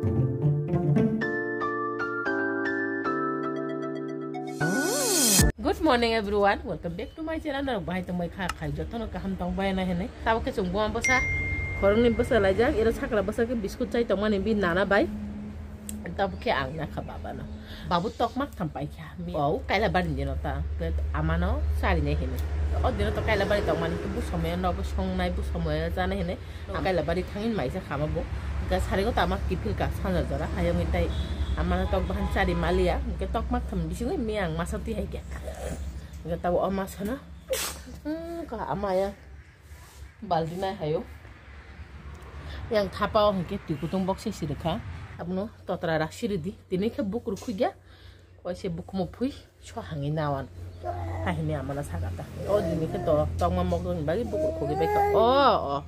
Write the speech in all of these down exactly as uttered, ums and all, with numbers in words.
Good morning everyone, welcome back to my channel. Norok bahai tongbai kha, khai jotono kaham tongbai na hinwi. Tabuk khe chwng buma bwsa, khoroknwi bwsa laijak, ero sakla bwsa khe biscuit chai tongmani bi nana bai. Tabuk khe ang nakha babano. Babu tokma tham pai kha. Mi o Kailabari ni dino ta. Amano chari nai hinwi. O dino to Kailabari tongmani khe bu somoyo nogo songnai, bu somoyo chanai hinwi. Ang Kailabari thangin maisa khama bo. Ga sari go tama kiphil ka sanja jora. Ayong itai amana tok bahan chari malia. Ga tok mak tham bising mi ang masa twi hai kya. Ga tabo o masa na. Hmm, ka ama ya. Baldi nai hayo. Yang thapa o hingke twi kutung bok se siri kha. Abono totra rak siri di. Tini khe bukur khugya. Waise bukumu phui. So hangwi nawan. Kahini amana sakata. O dini khe to tongma mokdoni bagwi bukur khogwi bai kha. O, o.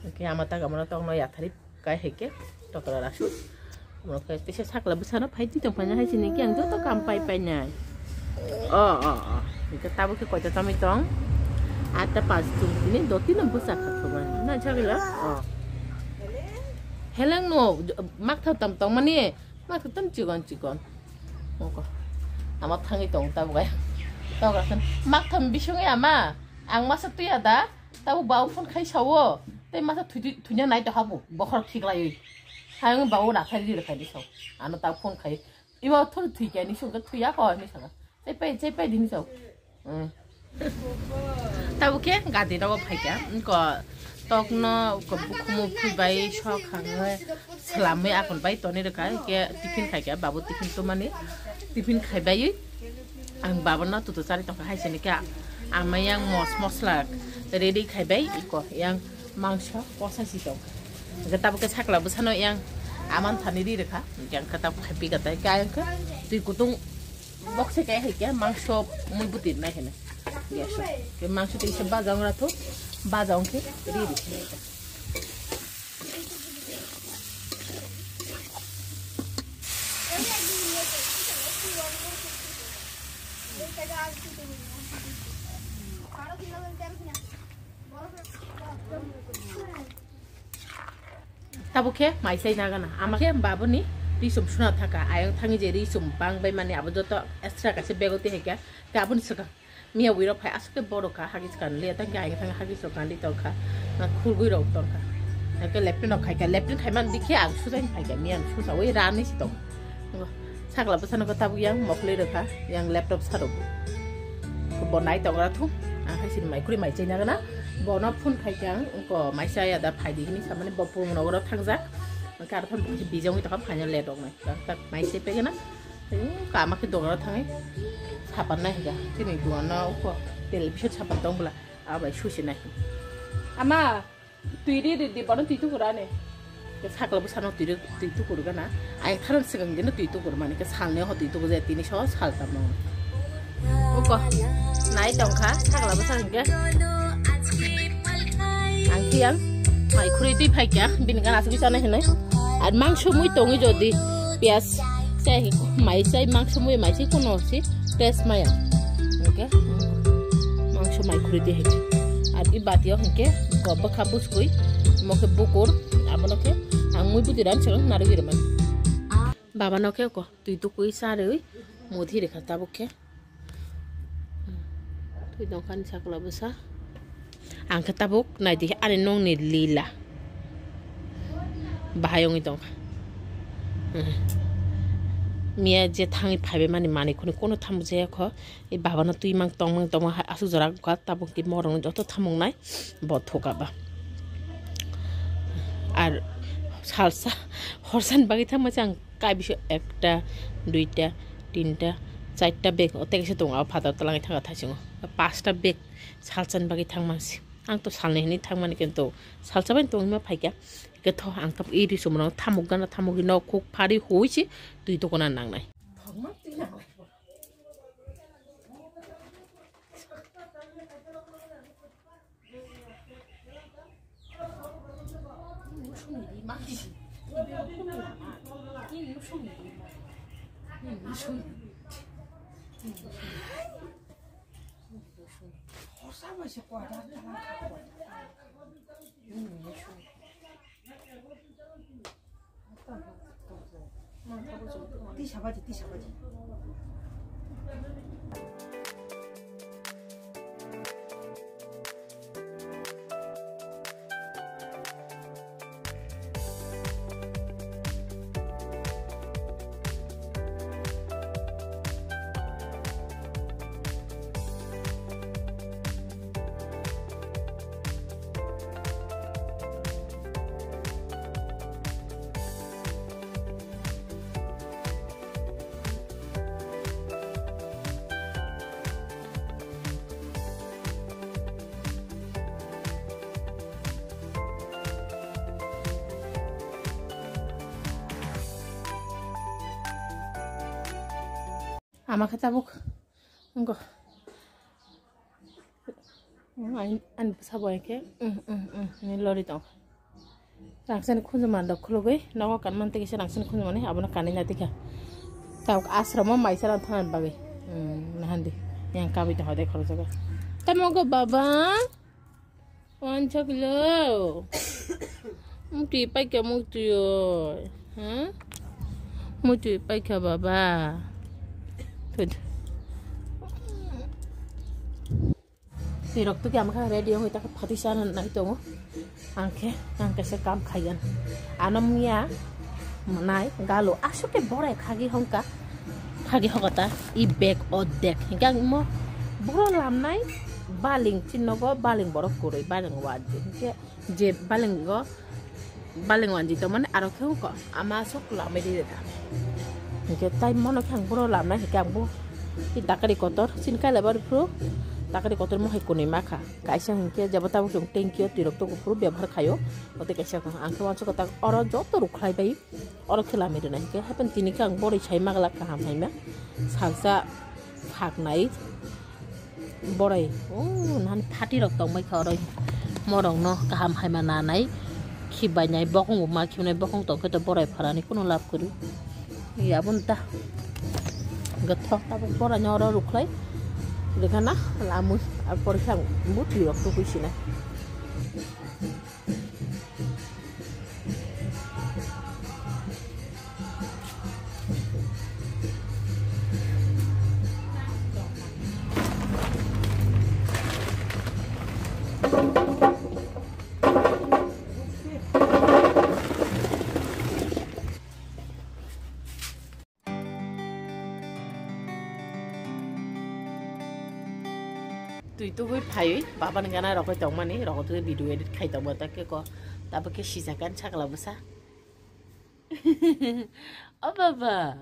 Hingke ama tak amana tongno yathari kai hai khe tokra rasu. Amano khe tisa sakla bwsano phai twi tong phai hai sini khe ang joto kam pai pai nai. O, o, o. Hingke tabuk khe koita tamwi tong. Atta pas tung tini doti no bwsa kha thumani. Na chagila? O. Heleng no mak thap tam tong mani. Mak thap tam chikon chikon. Oko. Ama thangwi tong tabuk ai. Tabuk rakhon. Mak tham bisingwi ama. Ang masa tuya da. Tabuk bau phone khai sawo. Tei masa thudi thunya nai to habu. Bokhor khiklaiwi. Hayung bau rakhai ri rakhai di saw. Ano tabuk phone khai. Iwa thur thui kya ni sung ka thuya ko ni sanga. Chai pai chai pai di ni saw. Hmm. Tabuk khe gadi rogo phaikha, wngkha tokno wngkha bukhumu phui bai sok hangwi swlamwi akon bai toni rwkha, hwnkhe tiffin khaikha, babu tiffin tumani, tiffin khai baiwi ang babano tutu chari tongkha, hai sini khe ama yang mos mosla ready khai bai, iko yang mangso kosa si tongkha, hwnkhe tabuk khe sakla bwsano yang aman thani ri rwkha, hwnkhe ang khe tabuk khai pi kha tai, khe ayang khe twi kutung. Bokse kaya hai khe mangso mui butir nai hene. Gas o. Ke mangso tei se baja ong ra thu. Baja ong khe ri ri. Tabuk khe mai chai nagana. Ama khe babuni risum suna thaka. Ayang thangi je risum bang bai mani abo joto extra kaisa bego twi hai khe. Te aboni swkang miya wirok phai aswk khe borok kha hagis kan le tang khe ayang thangi hagis rok kan di tong kha. Na khurgui rok tong kha. Hai khe leptin rok khai kha. Leptin khai man di khe ang sujai phai kha. Miya ang susa ui rani si tong. Sakla bwsano khe tabuk yang mokhlwi rwkha, yang laptop sarok. Bo nai tongra thu, ang hai sini mai khuri mai chaina gana. Bono phone khai khe ang ko mai chaya da phai di hini samani bo phone no goro thangjak. Hwnkhe aro phone bijong wi tokha phaina le dok nai. Tak tak mai se pegena. Kama khe dogano thangai. Sapan nai higa. Chini duano ko television sapan tong bla. Abai susi nai. Ama Twi ri ri di, bono twi tukur ani. Ke sakla bwsano twi ri, twi tukur gana. Ai tharan swkang dino twi tukur mani ke salni ho twi tukur je tini so sal tamo. Uko. Nai tongkha sakla bwsa hingke. Ang kiyang mai khuri twi phaikya bini gana asuk sana hinai. Ar mangso mui tongi jodi piyas. Chai, mai chai mangso mui mai chai kono si test maya. Oke. Mangso mai khuri di hai. Ar i batio hingke ko bwkha buskui mo khe bukur abono khe ang mui budi ran chang narwi rwmani. Baba no khe ko twi tukui charwi mudhi rekha tabuk khe. Twi tongkha ni sakla bwsa. Ang khe tabuk naidi ani nongni lila. Bahai wngwi tongkha. Miya je thangwi phaibai mani manwi khuni kono thamuk jaya kho. I babano twi mang tong mang tong mang asuk jora kha tabuk ki morong joto thamuk nai bo thoka ba. Ar salsa horsan bagwi thangma chang. Kaibisa ekta, duita, tinta, charta bag o tei kaisa tongo, abo phataro twlangwi thangkha thaisingo. Pasta bag salsani bagwi thangmani se. Ang to salni hinwi thangmani, kintu salsa bai tongwi ma phaikha. Hwnkhe tho ang tabuk iri chumrok thamuk gana thamukgwi nok khuk phari huwi se twi tokona nangnai. Tisa baji, tisa baji. Ama khe tabuk wngkha. Ani bwsa bo khe ni lori tong. Rangsani khunjuma dok khulugwi nogo kanmani tei kisa rangsani khunjumani abono kanwi na tikha. Tabuk asromo maisa rang thangna bagwi. Nahandi yang kabui tong hode khorokjago. Tamo go baba. Wanchak lo. Mutwi paikha mutwi oi. Ha? Mutwi paikha baba. Thud. Twi rok tuki ama kha ready wngwi takha phatwi chana nai tongo. Ang khe, ang kaisa kam khaigan. Ano mia mwnai galo aswk khe borai khagi hongka. Khagi hokota i bag o dek. Hinkhe ang imo buro lamnai baling chinnogo baling borok kwrwi baling wanji. Hinkhe je baling go baling wanji tongmani aro khe hongko ama aswk lamwi rida. Hinkhe tai mono khe ang buro lamnai hinkhe ang bo i dakari kotor chini kaila bari phuru dakari kotor mohai kunui makha. Kaisa hinkhe jebo tabuk chwng tanki o twi rok tubu phuru bebohar khaio. Ote kaisa ang khe uansukha tak oro joto rukhlai bai oro khe lamwi rwnai hinkhe happen tini khe ang boroi sai maglak kaham haima salsa phak nai boroi o nahani phati rok tong bai kha oro morok no kaham haima nanai khibai nai bokong bo ma khibnai bokong tong khe to boroi pharani kunu lab kwrwi. Yabon ta. Gathok tabuk borani oro rukhlai. Rikana lamui. Ar pore khe ang butwi rok tukui sinai. Twi tubui phaiwi baba ni gana rokoi tongmani rokoi twi video edit khai tongma ta khe ko tabo khe sijak ani sakla bwsa. O baba.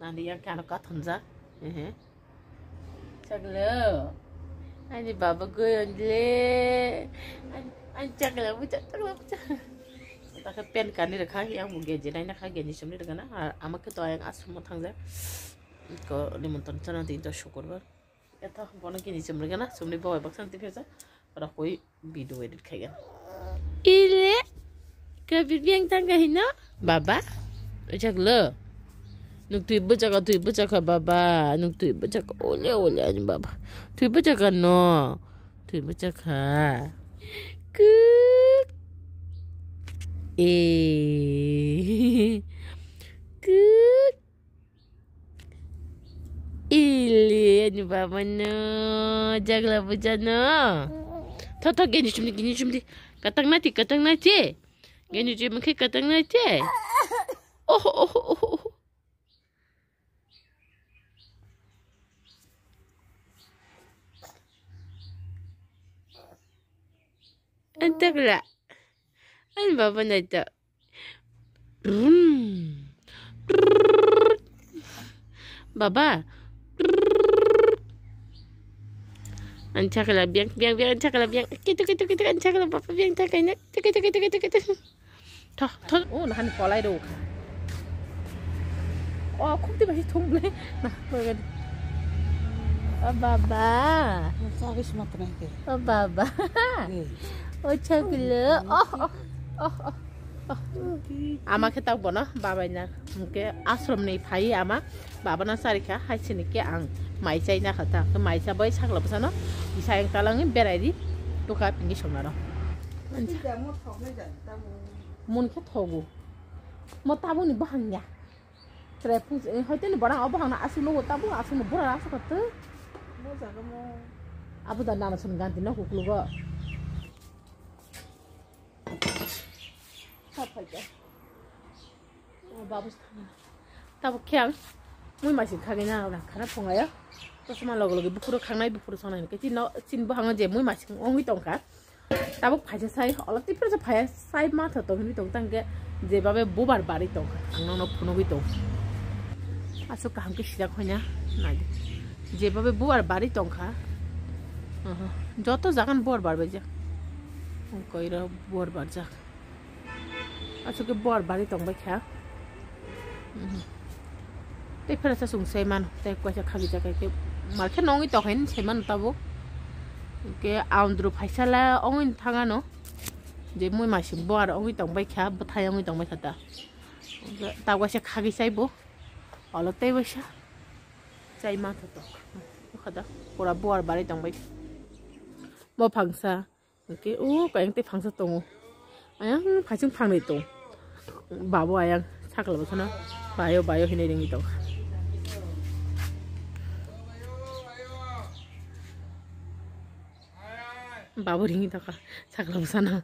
Nani yang kano kathonjak. Ehe. Chaklo. Ani baba goyongle. Ani chakla bwsa chakla bwsa. Takhe pen kani rwkha yang bo genji naina kha genji chumni rwkha na. Ama khe to ayang asromo thangjak. Ko nimonton chana din to sukurbar. Eto bono kini chumri gana chumri bawai baksa twi phesa rokoi video edit khai gana. Ile kabir biang tang kahino baba ojak lo nuk twi bwchaka twi bwchaka baba nuk twi bwchaka ole ole ani baba twi bwchaka no twi bwchaka kuk e kuk. Ili ani baba no jagla bujano. Tho tho geni chumdi geni chumdi. Katang nati katang nati. Geni chumdi katang nati. Oh oh oh oh. Antakla. Ani baba naita. Brum. Baba. Ani chakla biang biang biang ani chakla biang. Kitu kitu kitu ani chakla baba biang takai na. Kitu kitu kitu kitu. Tho tho. Oh nahani kolai rok. Oh khukti bai thung ble. Nah, koi gani. Oh baba. Chagis matna ke. Oh baba. Oh chakla. Oh oh oh oh. Ama khe tak bono babai na hwnkhe ashram ni phai ama baba na charikha hai sini khe ang mai chai na kha ta mai cha bai sakla bwsano isa yang talang berai di tuka pingi songna no. Mun khe thogo mo tabuni bahang ya. Tre pung, eh, hoite ni borang obo hangna asuk nugo, tabuk asuk no bura asuk kha twi. Bo jaga mo. Abo da nana sun ganti no kuklugo. Sa phai ka. O babu. Tabuk khe ang mui maising khagwi na rang khana phungayo. Chosma logo logi buphuru khangnai, buphuru songnai hwnkhe chini no, chini buhango je mui maising wngwi tongkha. Tabuk phaisa sai, olo tipra sa phaya sai ma tho tong hinwi tong tang khe, jebabe bubar bari tong kha, ang nokno phunugwi tong. Aswk kaham khe sijak hoina nai di. Jebabe bubar bari tong kha, aha, joto jagan bubar barbaijak. Koiro bubar barjak. Aswk khe bubar bari tong bai kha. Mhm. Tei phera sa chwng sai mano, tei kaisa khagwi jak khe mar khe nongwi tong khe sai mano tabuk. Hwnkhe aundru phaisa la ongwi thang ano. Je mui maising bubar ongwi tong bai kha, bwthai ongwi tong bai kha ta. Hwnkhe ta kaisa khagwi sai bo. Olo tei waisa. Chai ma tho tok. Bwkha da pura bubar bari tong bai kha. Bo phangsa. Hwnkhe o kayang tei phangsa tongo. Ayang phaising phangnwi tong. Babo ayang sakla bwsano bayo, bayo hinwi ringwi tong. Babo ringwi tongkha sakla bwsano.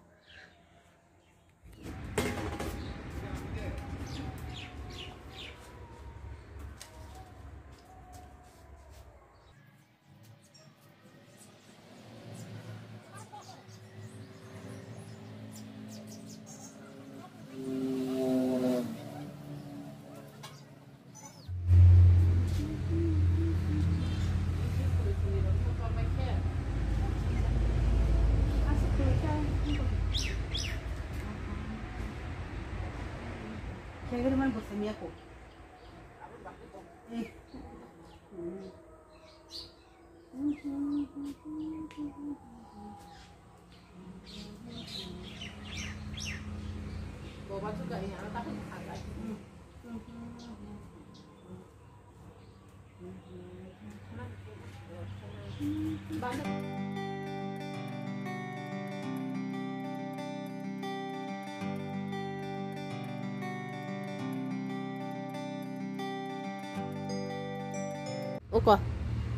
Uko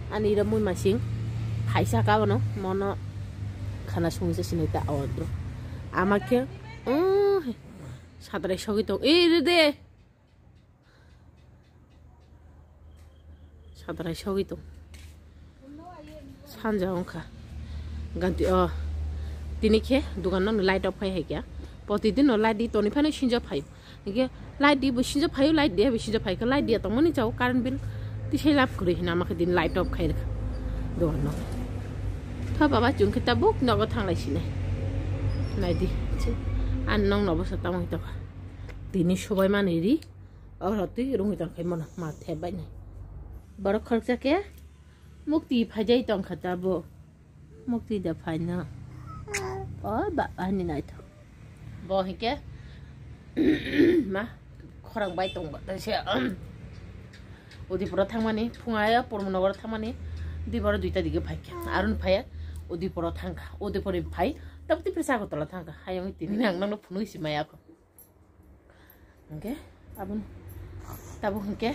ani ira mui masing phaisa ka bono mono khana sungwi se sinai ta awat bro. Ama khe, mm, satrai sogwi tong. Ei, re de. Satrai sogwi tong. Sanja wngkha. Ganti, oh. Tini khe dugan no light off khai hai kya. Protidin no light di toni phano sinjo phaio. Hingke light di bo sinjo phaio, light di bo sinjo phaikha, light di tongmani chao current bill tisai lab kwrwi hina ma khe din light off khai rwkha. Dugan no. Tha baba chwng khe tabuk nogo thanglai sinai. Nai di. An nong nobo sa tamo hitokha. Tini subai mani ri. Oro twi rungwi tong khe mano ma thep bai nai. Borok khoroksa khe mukti phaijai tong kha ta bo. Mukti da phaino. O ba ani naithok. Bo hinkhe ma khorang bai tong ba se. Udipuro thangmani phunga ya Pormonogoro thangmani diboro duita dige phaikha. Aroni phaya Udipuro thangkha. Udipuri phai tabuk twi prisa Agartala thangkha. Hayung tini ang nangno phunui si maya kho. Hingke aboni tabuk hingke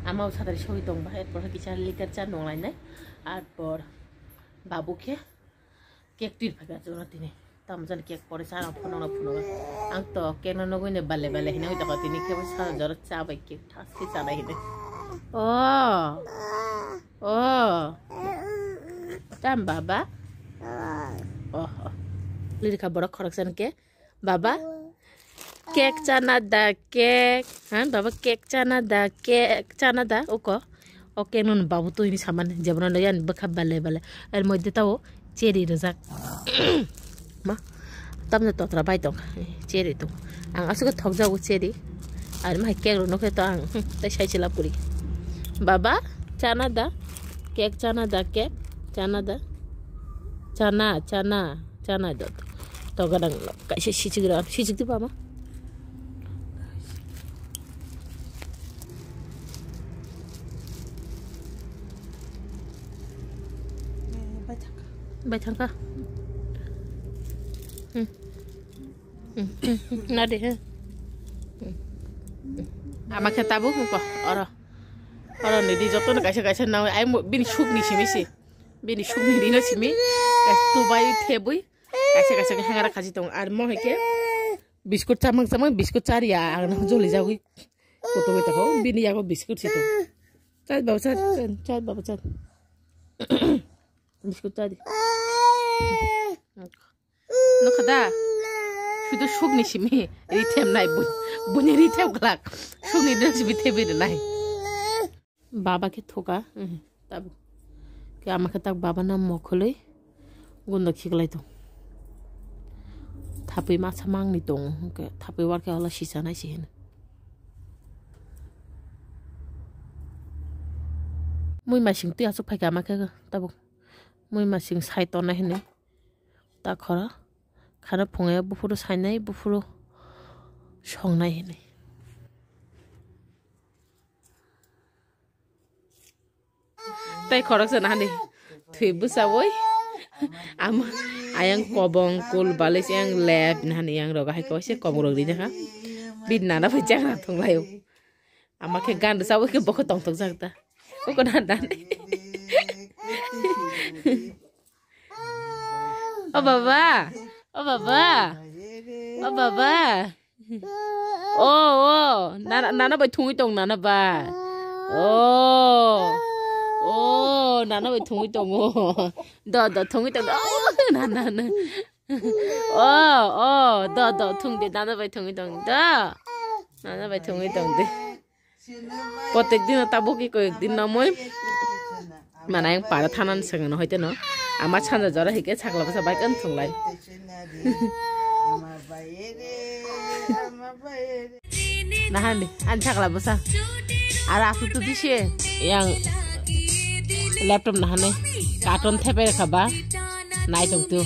ama o satari sogwi tongba, erpor hai kisa liquor cha nung lainai, arpor babu khe cake twi phaikha chwngno tini. Tamo jani cake pore cha rok phunukno phunukgo. Ang to cake no nugwi ne bale bale hinui tongkha tini khe bo sa jora cha bai cake thas khe chanai hinui. O, o, tam baba. O, o. Lirikha borok khoroksa hingke. Baba, cake chana da, cake. Ha, baba, cake chana da, cake chana da. Uko. O cake no baba twi ni saman. Jebono no yan bwkha bale bale. Er moddhe tao cherry rijak. Ma, tamni totra bai tong. Cherry tong. Ang aswk thok jago cherry. Ar ma cake rok no khe to ang. Hmm, tai sai se lab kuri. Baba, chana da. Cake chana da, cake chana da. Chana, chana, chana da. To gadang lo. Kaisa sichik ra, sichik di baba. Bai thangka. Hmm. Hmm, hmm, hmm. Na de, he. Hmm. Ama khe tabuk wngkha oro. Oro ni di jotono kaisa kaisa nawi. Ai mo-, bini sukni simi si. Bini sukni rino simi. Kaisa tubai thebwi. Kaisa kaisa khe hengara khachi tongo. Ar mo hai khe biskut chamang chamang biskut chariya. Ang no joli jagwi. Kutu bai tako. Bini yago biskut si tongo. Chal baba chal. Chal baba chal. Biskut chadi. Nukha da? Sudu sukni simi ri them nai bun-, buni ri them glak. Sukni den simi thebi de nai. Baba khe thoka, eh, tabu. Khe ama khe tak baba na mokholi gundo khiklai tong. Thapui masa mangni tong, khe thapui war khe ola sisa nai si hin. Mui masing twi asuk phaikha ama khe tabu. Mui masing sai tonai hinwi. Ta khoro khana phungai buphuru sainai buphuru songnai hinwi. Tai khoroksa nahani thwi bwsawoi ama ayang kobong kul balis yang lep nahani yang rogo hai kose kobong rok rijak ha. Bini nana bai chagra thunglaio. Ama khe gan rwchapwi khe bokhe tongthokjak ta. Bokhe dan dan. O baba, o baba, o baba. O, o, nana, nana bai thungwi tong nana bai. O, o, nana bai thungwi tongo. Do, do, thungwi tong. O, nana, nana. O, o, do, do, thung de, nana bai thungwi tong de. Nana bai thungwi tong de. Protek dino tabuk ki koyek din nomoi. Mana yang para thanan sengno hoite no. Ama chanda jora hike chakla basa bai kan thunglai. Nahani, an chakla basa. Ara asu tu dise. Yang laptop nahani. Carton thepe kha ba. Nai tong tu.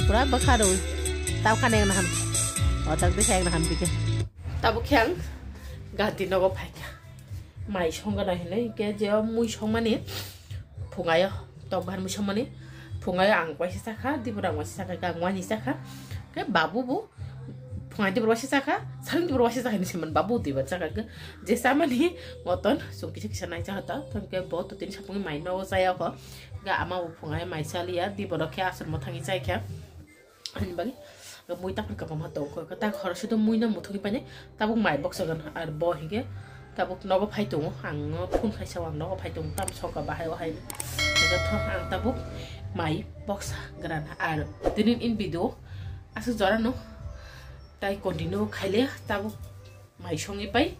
Pura bwkha rw. Tau khana yang naham. O tak disa yang naham dike. Tabuk khe ang ganti nogo phaikha. Mai songna hinwi khe je mui songmani phungayo tok bahar mui songmani phungayo ang waisa chakha, dibora ang waisa chakha, ang wani chakha. Khe babu bo phungai dibora waisa chakha, saling dibora waisa chakha hinwi saiman babu diba chakha khe je chamani moton chwng kisa kisa nai chakha ta, thang khe bo to tini sapung mai nogo chaya kho. Khe ama bo phungai mai chaliya, dibora khe aswrwngmo thangwi chai kha. Ani bagwi mui taphar kwbangma tongkho, tak horo sito mui no muthungwi painai, tabuk mai boksagan ar bo hinkhe tabuk nogo phai tongo, ang no phone khaisa ang nogo phai tongo, tam sokha bahai o hai. Hingkhe thok ang tabuk mai boksa gran ar tini in video aswk jora no tai continue khaile tabuk mai songwi pai,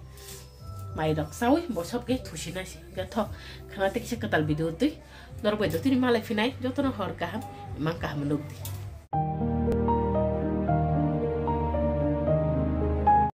mai rok chawi bo sob khe thusi nai se. Hingkhe thok khana tei kisa kwtal video twi norok bai jotoni malai phinai jotono hor kaham, imang kaham nuk di.